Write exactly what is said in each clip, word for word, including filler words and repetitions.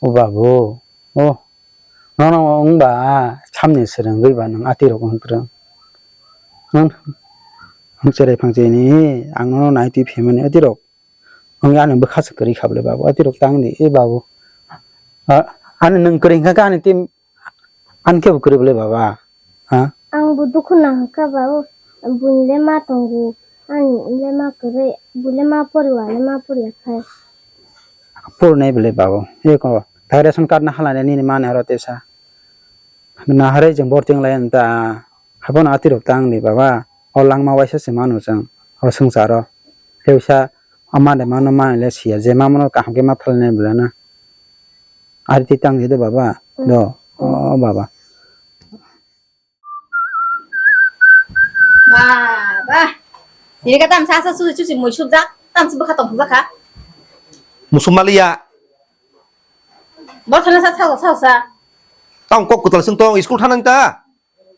O babu, o, nono wngba samni swrwngwi ba nwng atirok wngkwrwng. Nwng, nwng cherai phangchini ang nono naitwi phaimani atirok. Nwng ani bwkha se kwrwi kha bwle babu, atirok tang di, e babu. A, ani nwng kwrwi hwnkha khe ani team Ani khe bo kwrwi bwle baba? Ha? Ang bo dukhu nahakha ba o. Buini le ma tongo. Ani le ma kwrwi. Bo le ma poriya le ma poriya khai. Pornai bwle baba. Eko. Tai ration card na halai nini mani aro tesa. Na harai jeng borting lai anta. Habono atirok tang di baba. O langma waisa se manu jeng. O swngcharo. Tei usa ama de mano mani le siya. Je ma mano kaham khe ma phalnai bwle na. Ari twi tang di do baba. Do. O baba. Baba. Ini ka tamsa asa susi susi mui subjak. Tamsa bwkha tong bwkha. Musum maliya. Bo thana sa sa sa sa. Tang kok kwtal sing tong school thanang ta.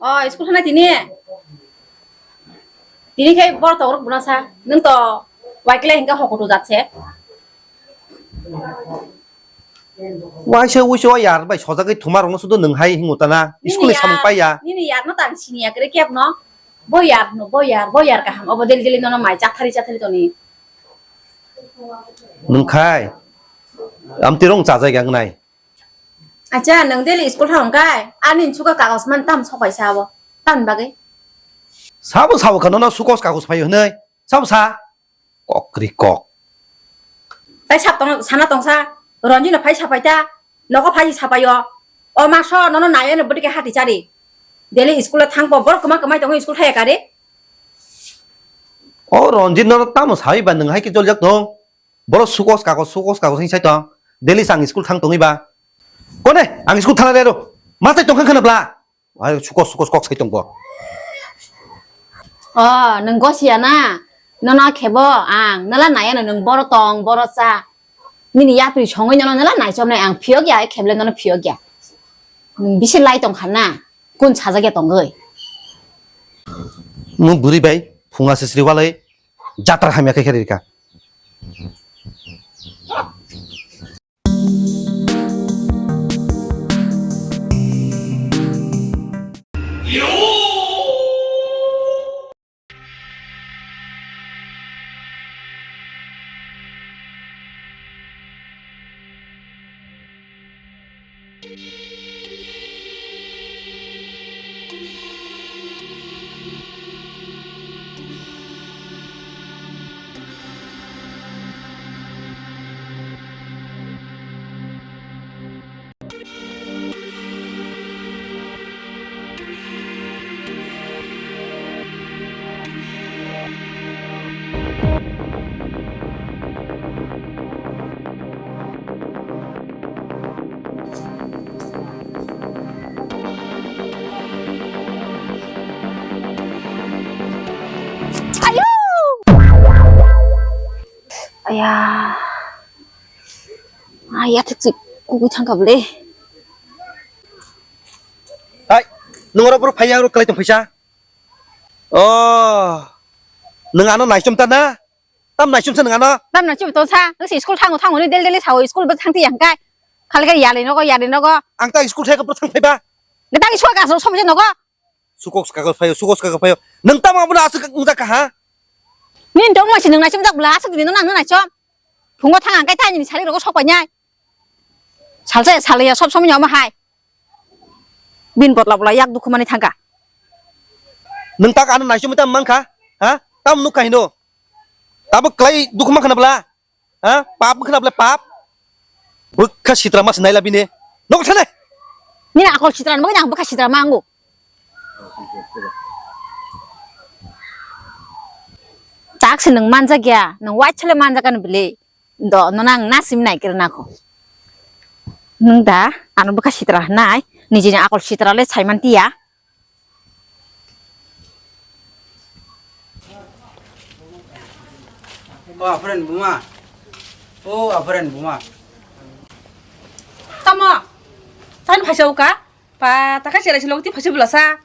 O, school thana tini. Tini khe bor to rok buna sa. Nung to waikle hinka hokoto jat se. Waisa waisa wa yar bai sojagwi thuma rokno sudo nung hai hingo tana. School ni samung pai ya. Nini yar no tang sini ya kre kep no. Bo yar no, bo yar, bo yar kaham. Obo deli deli nono mai chathari chathari toni. Nung khai. Am tirong chajai gang nai. Acha, nwng daily school thang kai, ani chuka kagos man tam sokai sa abo. Tam bagwi. Sabo sabo kha nono sukos kagos phai hwnwi. Sabo sa. Kok kri kok. Tai sab tong sana tong sa. Ronji no phai sapai ta. Nogo phai sapai o. O ma so nono nayo no bwdike hati chari. Daily school thang po bor kama kamai tongo school thaya kare. O Ronjit nono tamo sai ba nwng hai ki joljak tong. Boro sukos kagos, sukos kagos hing sai tong. Daily sang school thang tongwi ba. Kone, ang school thana rero. Ma tai tongkha khana bla. Wai sukos, sukos kok sai tong bo. O, nwng gosiya na? Nono khebo ang, nala naya no nwng boro tong, boro cha. Nini yapri songwi nono nala nai chomnai ang phiyok ya, kheble nono phiyok ya. Nwng bisi lai tong kha na? Kun sajak ya tongwi? Mo bwrwi bai phunga sisri walai jatra hamya khe khe rika. Ayo! Aya. Aya, thik thik kugui thangkha bwle. Hai, nwng oro boro phaiya, oro kwlai tong phaisa. Oh, nwng ano naichom ta na? Tam naichom sa nwng ano? Tam naichom to sa, nwng si school thango thango ni del del sao school bo thang ti yang kai. Khali kai yali nogo, yali nogo. Ang ta school thai ka boro thang phaiba. Gatang school ka so somo nogo. Sukok sukak phaio, sukok sukak phaio. Nwng tamo abono aswk wngjak kha ha? Nini dok masi nwng naichom jak bwla, aswk dini nwng nang naichom. Phungo thang ang kai tani sari rogo sok painai. Salsa salya sob somoi omo hai. Bin botla botla yak dukhu mani thangka. Nwng tak ano naichom tam mankha? Ha? Tam nukha hino. Tabo klai dukhu mankha na bwla? Ha? Pap wngkha na bwle pap? Bwkha sitra mas naila bini. Nogo thane. Nini akol sitra nang bagwi ang bwkha sitra ma ango. Tak se nwng manjak ya, nwng white chale manjak ani bwle. Do no nang na sim nai kir nako. Nwng da ano bwkha sitra nai, nijini akol sitra le saiman tiya. O afren buma. O afren buma. Tamo. Tan phaisa uka. Pa, takha cherai silo ti phaisa bwlasa.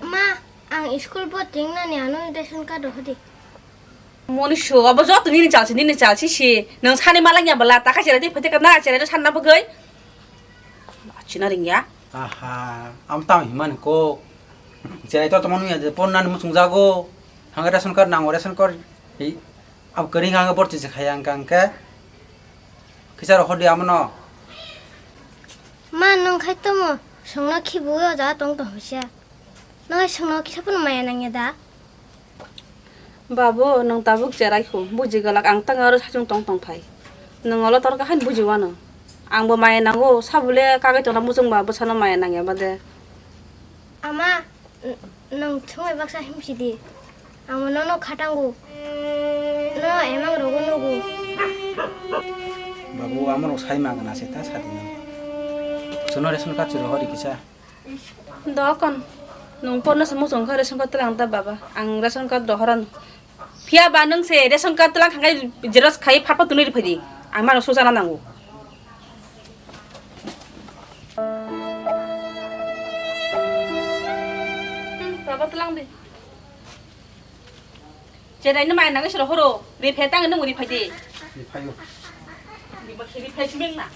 Ma, ang school bo ting nani ano ration card rok hadi. Moni su, abo joto nini chalsi, nini chalsi si. Nwng sani malangya bala, taka cherai tei phaite ka na cherai no sanna bagwi. Achina ringya. Aha, am tang himani ko. Cherai to tomon ya je pon nan musung jago. Hang ration card nango, ration card. Hi, ab kering hang borti se khaya ang kang ke. Kisa ro hodi amono. Ma, nwng khai tomo, songno khibu o jaga tong tong hwsa. Nwng hai songno kisa phano maya nangya da? Babu, nwng tabuk cherai kho, buji gwlak ang tang aro sachung tong tong phai. Nwng olo tor kahan buji wano. Ang bo maya nango, sabule kagwi tongna muchung ba bwsano maya nangya bade. Ama, n-, nwng thumai baksa himsi di. Amo nono khatango. No emang rogo nugo. Babu, amo rok sai ma gana se ta sadi no. Sono ration card churo hori kisa. Dokon. Nung porno se muchung kha ration card tlang ta baba. Ang ration card rohoran. Phiya ba nwng se ration card tlang khangai xerox khai phatpa tunui riphai di. Ang mano sujana nango. Baba tlang di. Cherai no mai nang sero horo. Ri phe tang nung ri phai di. Ri phayo. Ri ba khiri phai simeng na.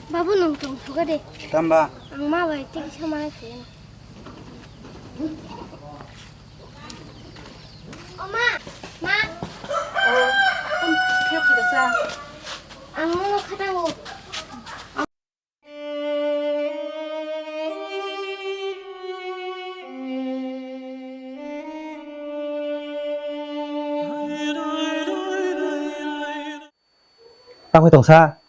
Babu nung tong suka de. Tamba. Ang ma bai tik sama na sena. O ma, ma. O, ang phiya phai sa. Ang no khatango. Tamo tongsa.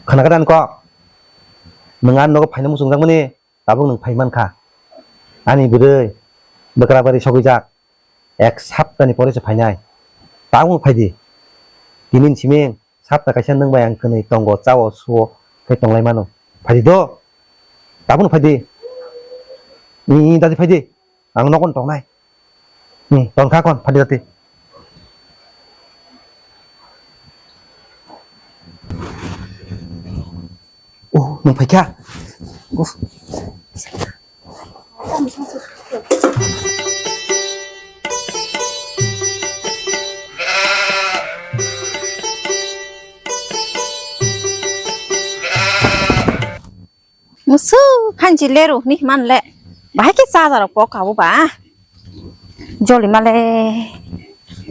Khana kadan kok. Nwng ang nogo phaina muchung jakmani. Tabuk nwng phai mankha. Ani bwrwi bwkrabari sogwijak. Ek saptani pore se phainai. Tabuk phaidi. Tini ni simi sapta kaisa nwng bai ang kwnwi tongo, chao, suo, khe tonglai mano. Phaidi do. Tabuk phaidi. Ni dadi phaidi. Ang nogon tongnai. Ni tongkha kon phaidi dadi. Oh, nung phaikha. Oh. Musu hanchi leru ni man le. Bahai ke charger rok pok kabo ba. Joli male.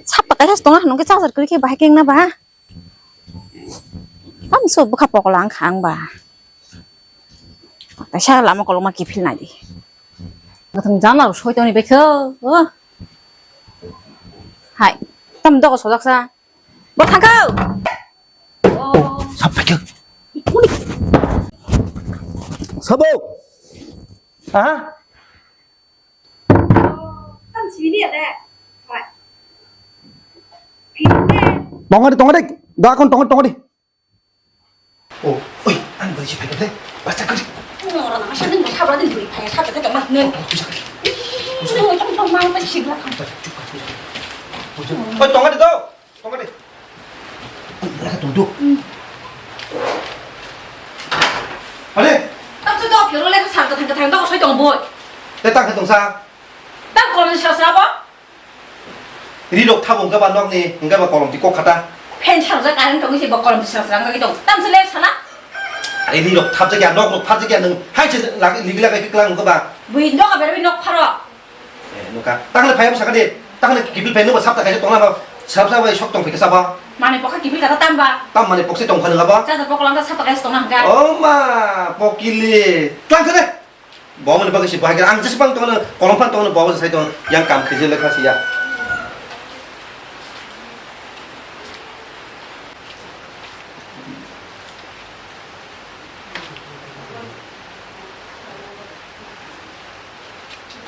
Sap pakai has tonga nung ke charger kri ke bahai ke na ba. Tamso bwkha pokla wngkha ang ba. Kaisa lama kolokma kiphil nai di. Gathang jana rok soi toni bekho. Oh. Hai. Tam dogo sojak sa. Bo thangkho. Oh. Sap paikho. Sabo. Aha. Tam sini ya de. Hai. Tongo de, tongo de. Da kon tongo, tongo de. Oh, oi, ang bai si phai de. Basta kari. Ora na sa din khabra din dui phai sa ta tong ma ne. Oi, tong tong ma ta sigla. Oi, tongo de to. Tongkha de. Oi, ora ka tongdo. Are. Tam su dok yoro le sa ka thang ka thang dok soi tong boi. Te tang ka tong sa. Tam kolom sa sa bo. Ri rok thabo hingka ba nok ni, hingka ba kolom ti kok khata. Phen sa ja kain tong si bo kolom sa sa ngai tong. Tam su le sa na. Are ri rok thab ja kya, nok rok thab ja kya nung. Hai se lag, ligi lagai klang ko ba. Bui nok a ber nok pharo. Eh, nuka. Tang le phai sakha de. Tang le kiphil phai nuba sapta kaisa tongna ba. Sap sap bai sok tong phai kasa ba. Mane pokha kiphil kata tam ba. Tam mane pokse tong khana ba. Cha cha pokla ka sapta kaisa tongna hangka. Oh ma, pokile. Tang kare. Bo mane bagwi si bahai ang jisbang tongna, kolom phan tongna bo sai tong yang kam khije lekha siya.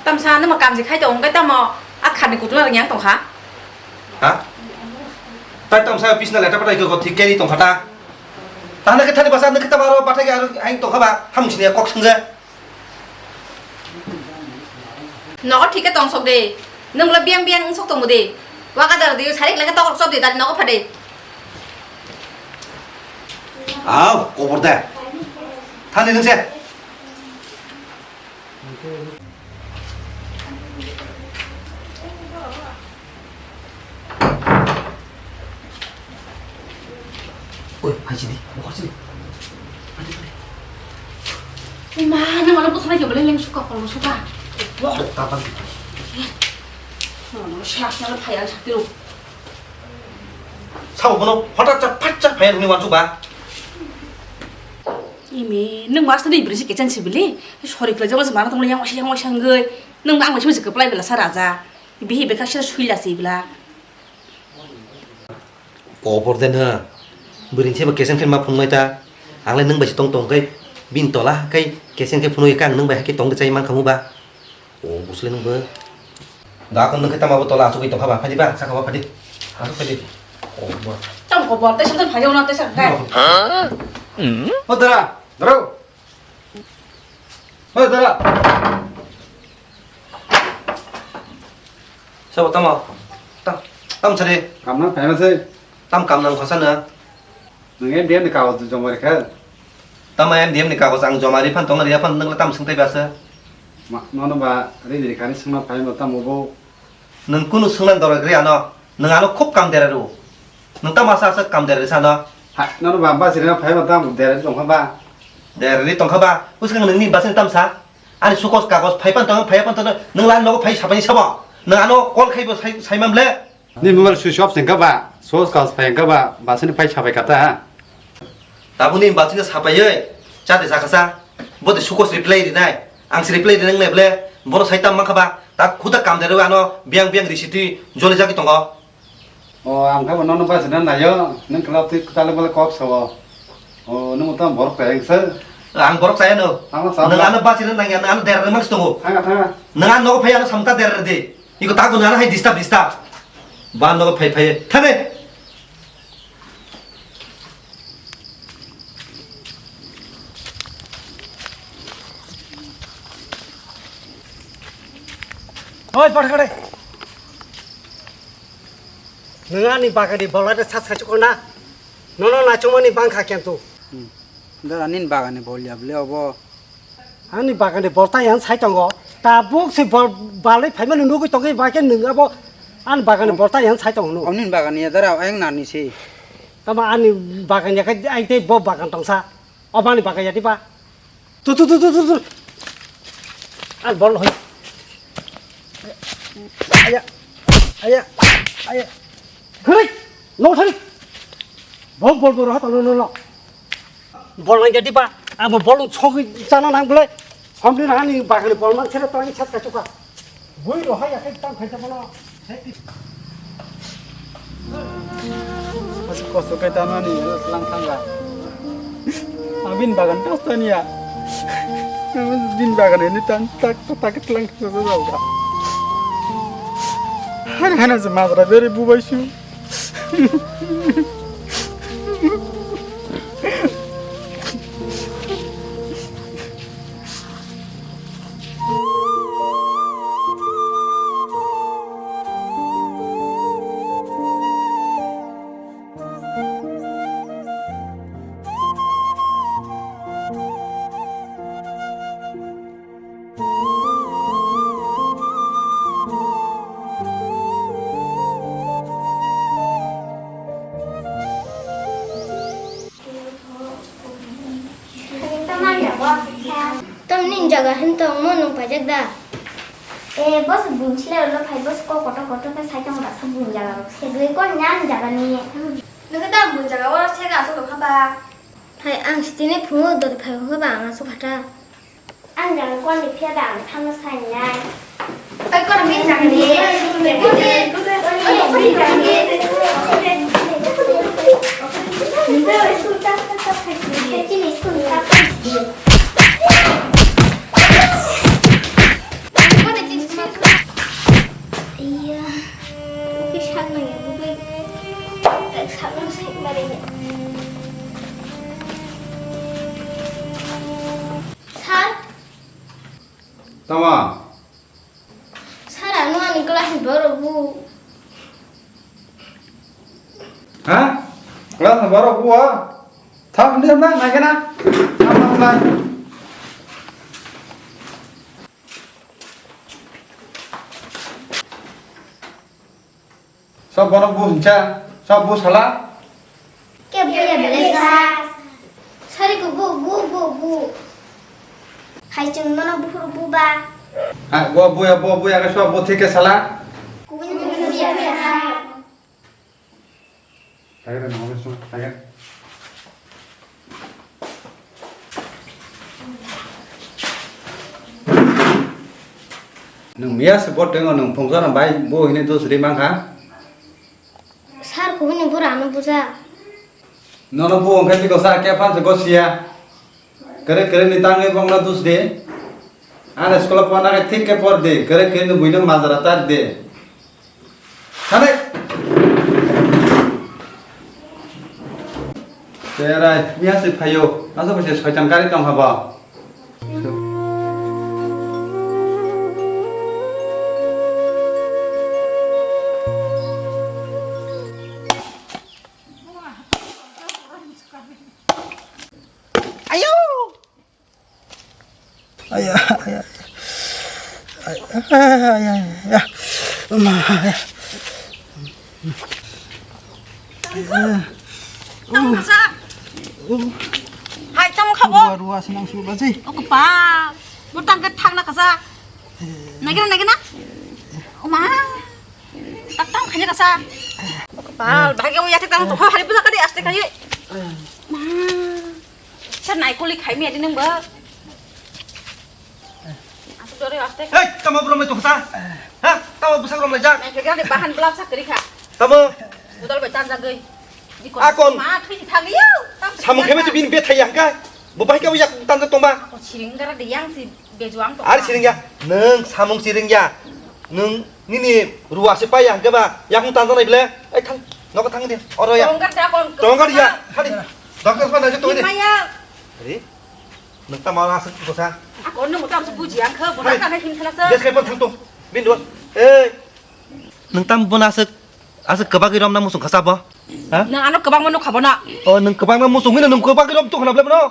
Tamsa numa kamji khai tong, hwnkhe tamo a kharni kutula rwngya tongkha. Ha? Tai tamsa bisna leta patai ko thik keri tongkha ta. Tahna khe thani basa nukhe tamaro pathai aro aing tongkha ba, hamung sini kok sungja. Nogo thik khe tong sok de. Nwng le biang biang wng sok tongo de. Waka dar de, sarik lekha tokok sok de, dari nogo phade. Au, kobor de. Thani nung se. Phaisidi, bukhar sidi. Phaidi, phaidi. Ima, nang mana bukhar lagi boleh leng suka, kalau suka. Wah, kapan? Mana siap siap phaiya sakti lu. Sao bono, hotak chak, phat chak phaiya nungni wansu ba. Imi, nung mas tadi berisi kecen sibili. Sorry, pelajar mas mana tong yang masih yang masih anggai. Nung ang masih masih kepelai bela saraja. Bihi beka sih suila sih bela. Kobor den ha. Bwrwi se ba kesen khe ma phunuknai ta. Ang le nwng bai se tong tong khe bini tola khe kesen khe phunukya khe ang nwng bai hakhe tong de chai man khamu ba. O busle nwng bo. Da kon nwng khe tama bo tola asugwi tong kha ba. Phadi ba, saka ba phadi. Asuk phadi. O bo. Tamo kobor, tei sa tei phai na tei sa khe. O dara, dara. Hoi, dara. Sabo tamo? Tam, tam sari. Kamna phaima se. Tam kam nang khasa na. Nang M D M ni kagoj joma rikha. Tamo M D M ni kagoj ang joma ri phan tong ri phan nang tam sung tai basa. Ma, nono ba ri ri khani sungna phaima tamo bo. Nwng kunu swngna dora gri ano, nwng ano khub kam dera rw. Nwng tamo asa asa kam dera rw sano. Ha, nono ba, ba sirina phai ba tam dera rw tongkha ba. Dera rw tongkha ba, uswk nwngni basing tam sa. Ani sukos kagos phai pan tong, phai pan tong, nwng lan nogo phai sabai sabo. Nwng ano call khai bo sai, sai mam le. Ni mobile switch off sengka ba, sukos kagos phai engka ba, basini phai sabai kata. Tabukni bachino sapaiwi chate jakasa, bo de sukos reply rinai, ang se reply rinai wngnai ble, bono sai tam mankha ba, ta khuda kam derwi ano biyang biyang risi twi joli jagwi tongo. O, ang khe bo nono bachina naio, nwng kwlap twi kwtal bole kok sao. O, nwng tamo borok chayang se. Ang borok chaya no. Ang sa nwng ano bachina nangya, nwng ano der mangsi tongo. Thanga, thanga. Nwng ano nogo phai ano samta der de. Iko tago nwng ano hai disturb, disturb. Ba nogo phai phai. Thane. Oi, bar kare. Nwng ani bagani bolai de sat sachukona. Nono nachumani bangkha kentu. Hmm. Da ani bagani bol ya ble obo. Ani bagani bolta yang sai tongo. Tabuk se bol balai phaimani nugui tongwi ba khe nwng abo ani bagani bolta yang sai tongo. Omni bagani ya dara ayang nani se. Tama ani bagani ya khe ai tei bo bagan tongsa. Obani bagani ya diba. Tu tu tu tu tu tu. An bol hoi. Aya. Aya. Aya. Hei. No thari. Bol bol bol ha tong no no. Bol nang jadi ba. Amo bol sogwi chana nang bole. Hamni nang ni bagani bol mang sera tang sat ka chuka. Bui ro ha ya kai tang khai ta bolo. Asuk kosto kai ta mani lang thang ga. Abin bagan kosto niya. Bin bagan ini tan tak tak tak lang kosto jauh ga. Hana hana se madra beri bubai su. Tamni jaga hin tong mo nung pajak da. E, boss bun chile lo phai boss ko koto koto ke sai tong da sa bun jaga ro. Se doi kon nyan jaga ni. Nung ta bun jaga ro se ga so kha ba. Hai ang sitini phungo dor phai kha ba ang so phata. Ang jaga koni phiya da ang thangna sainai. Pai kor min jaga ni. Iya. Tapi sak nang ya, bukai. Tak sak nang sai mari ya. Sir? Tama? Sir, ano ani class ni borok bu. Ha? Class ni borok bu? Thang dia na, na kena. Thang, thang, thang. Sob bono bu hincha, sob bu sala. Ke buya bele sa. Sari ko bu, bu, bu, bu. Hai chwng nono buphuru buba. Ha, bo buya, bo buya ke so bo thik ke sala. Kubun buya sa. Tagere no, tagere. Nwng miya se bo tengo nwng phungsa na bai bo hini dos ri mang ha. Sir, kubuni bura ano buja. Nono bo wngkha biko sa khe phan se gosia. Kere kere ni tangwi bongna dus de. Ana school pona khe thik khe por de. Kere kere ni buino majra tar de. Thane. Terai, miya se phayo. Asa bai se soitan gari tong haba. Ayo! Aya, aya, aya, aya, aya, aya. Ma, aya. Tamo kasa. Hai, tamo khabo. Ruwa, ruwa, senang suba sih. O kepal. Butang ke thang na kasa. Nagina, nagina. O ma. Tak tam khanya kasa. O kepal. Bahagi o yatik tang tuh hari puja kadi aste kali. Ma. Sir, naikoli khai miya di nang ba. Asuk dore aste. Hei, tamo bro mai tuksa. Ha? Tamo busak rom lai jak. Nai kega de bahan belap sak kri kha. Tamo. Udal bai tan jagoi. Di kon. Akon. Ma thwi thang yo. Samung kheme tu bin be thai yang ka. Bo bai ka yak tan jak tong ba. Ako siring gara de yang si bejuang to. Ari siring ya. Neng samung siring ya. Neng nini ruwa se pai yang ke ba. Yang tan jak nai ble. Ai thang. Noko thang di. Oro ya. Tonggar da kon. Tonggar ya. Hadi. Doktor pa na je tong di. Maya. Ari. Nung tamo aswk kosa? Ako nung tamo aswk buji ang khe, bo hai, nang tamo hin khala sa. Des kai pon thang to. Bin do. Ei. Nung tamo bo aswk, aswk kwbagwi rom na musung khasa bo? Ha? Nang ano kwbangma nukha bo na. O nung kwbangma musung hino nung kwbagwi rom to khna ble bo no.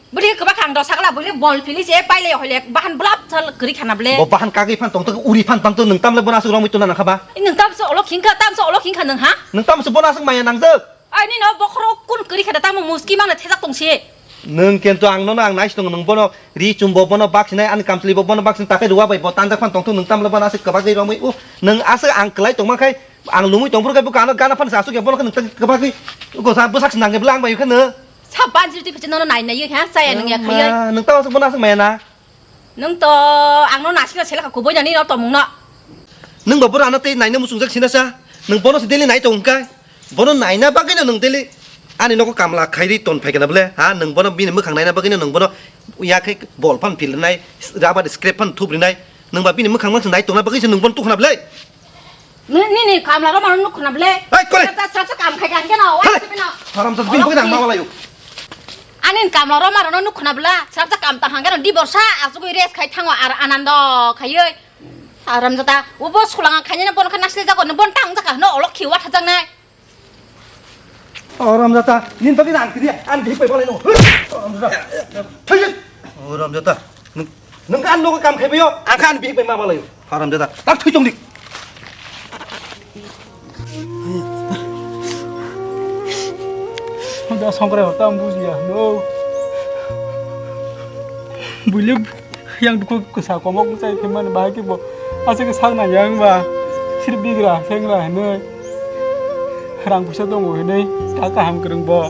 Bwrwi kwbak ang do sakla bwrwi bol phili se paile hole bahan blap sal kwrwi khana ble. Bo bahan kagwi phan tong to uri phan tang to nung tamo le bo aswk romwi to na kha ba? Nung tamo se olok hingkha, tamo se olok hingkha nung ha? Nung tamo se bo aswk maya nangjak. Aini no bokhoro kun kwrwi khe da tamo muski mangna thejak tong se. Nwng kento ang nono ang nais tongo, nwng bono ri chumbo bono baksinai, ani kamchwlibo bono baksinai, takhai ruwa bai bo tanjak phan tongthok, nwng tamle bono aswk kwbagwi romwi, uh, nwng aswk ang kwlai tongma khai, ang lungwi tongphuru khai bwkha ano gana phan sa aswk ya bono khe nwng kwbagwi, uh, sa bwsak se nangya bwla ang bai kheno. Sa banjir twi phichi nono nai nai ha, chaya nwng ya khaiya. Ma, nwng tamo aswk bono aswk maya na. Nwng to ang no naisingno selekha kubui nani no tongmung no. Nwng bo bwrano tei naina muchungjak sinasa. Nwng bono se daily nai tong hwnkhai. Bono naina bagwi no nwng daily ani nogo kamla khairi ton phaikha na bwle. Ha, nwng bono bini mwkhang naina bagwi no nwng bono yakhe bol phan philnai, rubber scrap phan thuprinai. Nwng ba bini mwkhang mang se nai tongna bagwi se nwng bono tukhna bwle. Nini kamla rok mano nuk khna ble. Hai, kore. Srapsa, srapsa kam khai kan keno. Hale. Haram sa bin boi nang ma wala yo. Ani kamla rok mano nuk khna bla. Srapsa kam ta hang keno di borsa asugui rest khai thango ar anando khaioi. Haram jata. Ubo sulanga khaini bono khe nasle jago no bon tang jaka no olok khiwa thajak nai. O Ramjata, nini bagwi ang kiri, ang bihik bai balai no. O Ramjata. Thwi. O Ramjata, nwng, nwng khe ang nogo kam khai baio, ang khe ang bihik bai ma balai o. Ha Ramjata, tak thwi tong di. Da songkrai hota ang bujiya, no. Bulik. Yang dukhu kwsa komok bwchai khe mani bahai khe bo aswk khe sak nai yang ba sir bigra sengra hinwi rang puisa tongo hinwi ta kaham kwrwng bo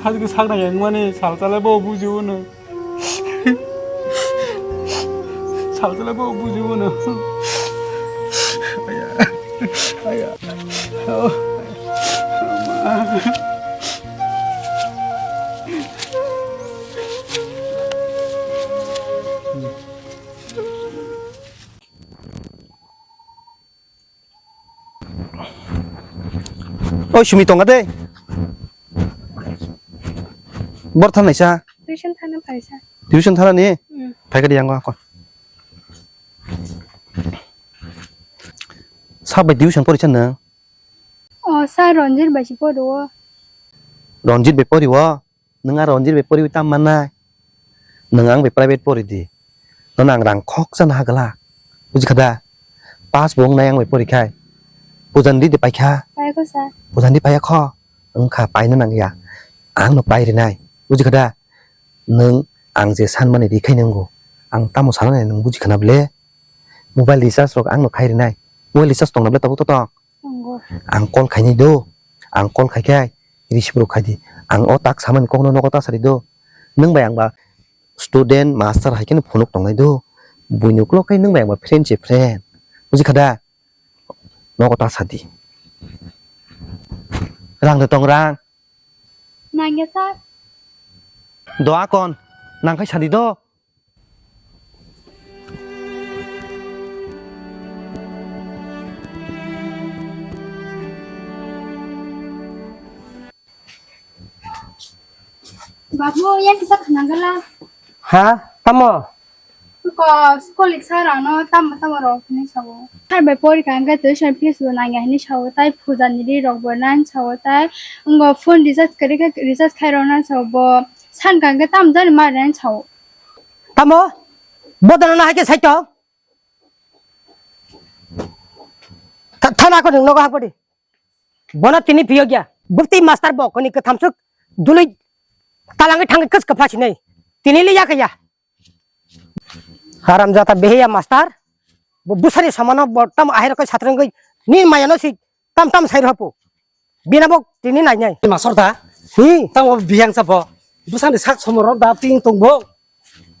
aswk khe sak nai yang mani sal chala bo buji uno sal chala bo buji uno. Aya. Aya. Oh. Oi, Sumi tonga de. Bor thanai sa. Tuition thana phaisa. Tuition thana ni? Hmm. Phaika di yang ko. Sa bai tuition pori sa nang? O, sa Ronjit bai si pori o. Ronjit bai pori o? Nwng a Ronjit bai poriwi tam mannai? Nwng ang bai private pori di. Nono ang rang khoksa naha glak. Buji kha da? Pass bo wngnai ang bai pori khai. Pujan di de paikha. Paikha sir. Pujan di paiya kho. Wngkha paina nangya, ang no pai rinai, buji kha da? Nwng ang je sanmani ri khai nwngo, ang tamo sanani nwng buji khana ble? Mobile recharge rok ang no khai rinai, mobile recharge tongna ble tabuk to tong? Tongo. Ang call khainai do, ang call khai khai receive rok khai di, ang o tak samani kokno nogo ta sadi do, nwng bai ang ba student master hai khe phunuk tongnai do, buini ukulok khe nwng bai ang ba friend se friend, buji kha da? Nogo ta sadi. Rang de tong rang. Nangya sir. Do akon, nang khai sadi do. Babu, yang kisa khanagala. Ha? Tamo? Ko school iksa rano tamo tamo rok hini sao. Thar bai pori kang ke tuition fees bo nangya hini sao tai puja ni ri rok bo nan sao tai ngo phone recharge kari ke recharge khai rok nan sao bo san kang ke tam jani ma ren sao. Tamo? Bodana na hai ke saito? Tha-, thana ko nung nogo hapodi. Bono tini phiyok ya. Bukti master bo koni kwthamsuk dului talangwi thangwi kwchwk kwpha sinai. Tini li yakaya. Haram jata beheya master. Bo busari samano bo tam ahero kai satrangwi ni mayano si tam tam sai rhopo. Bina bo tini nai nai. Master da. Hi. Tamo bihang sa bo. Busani sak somoro da ting tong bo.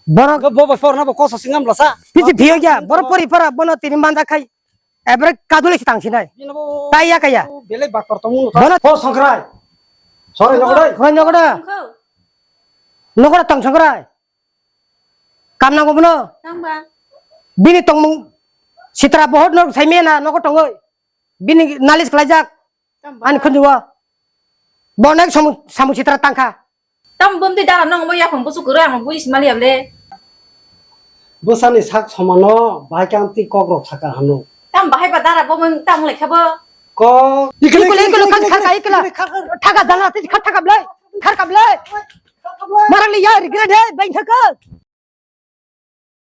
Borok bo bo porna bo koso singam lasa. Piji phiyok ya. Borok pori para bono tini manja khai. Ebre kadule si tang sinai. Tai ya kaya. Belai bakor tong. Bono. O Songkrai. Sori nogodai. Khoi nogoda. Nogoda tong Songkrai. Kam nango bono. Tangba. Bini tongmung sitra bohot no sai mena nogo tongoi. Bini nalis khlaijak. Tangba. Ani khunjuwa. Bonek samu samu sitra tangkha. Tam bumti dara nong mo yapang busu kuro ang buis mali able. Bwsani sak somano bai kang ti kok rok sakar hanu. Tam bahai ba dara bo mung tam lekha bo. Ko. Ikele, ikele, ikele, ikele, ikele, ikele, ikele, ikele, ikele, ikele. Thaga jana ti kha thaga blai. Khar ka blai. Marang li ya regret he bai thaka.